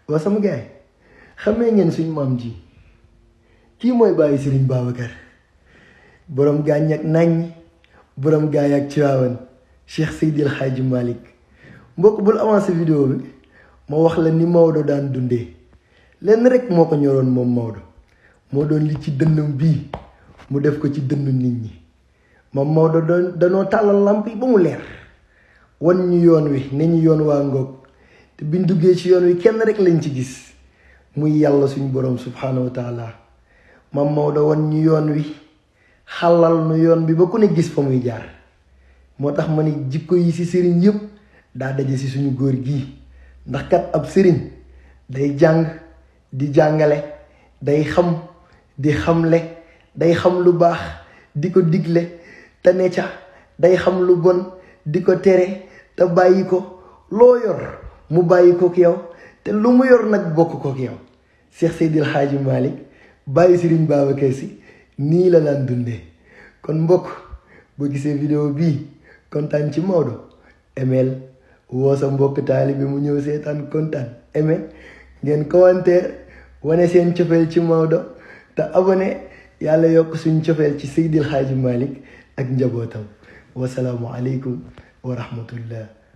waa sama gaay xamee ngeen suñ maam ji kii mooy bàyyi Serigne Babacar borom gaañ ak naññ borom gaay ak Tiwaawan Cheikh Seydil Hadji Malick mbokk bul avancé vidéo bi ma wax la ni Maodo daan dundee lenn rek moo ko ñoroon moom Maodo moo doon li ci dënnam bii mu def ko ci dënnu nit ñi moom Maodo danoo tàllal làmp yi ba mu leer wan ñu yoon wi ne ñu yoon waa ngoog te biñ duggee ci yoon wi kenn rek lañ ci gis muy yàlla suñu borom subhanahu wa taala moom Maodo wan ñu yoon wi xalal nu yoon bi ba ku ne gis fa muy jaar moo tax ma ni jikko yi ci sëriñ yëpp daa daje ci suñu góor gii ndax kat ab sëriñ day jàng di jàngale day xam di xamle day xam lu baax di ko digle te ne ca day xam lu bon di ko tere te bàyyi ko loo yor mu bàyyi kook yow te lu mu yor nag bokk kook yow Cheikh Seydil Hadji Malick bàyyi Serigne Babacar Sy nii la daan dundee kon mbokk boo gisee vidéo bii kontaan ci Maodo emeel woo sa mbokk taalibe mu ñëw seetaan kontaan aimé ngeen commentaire wane seen cofeel ci Maodo te abonné yàlla yokk suñ cofeel ci Seydil Hadji Malick ak njabootam wasalaamu aleykum wa rahmatullah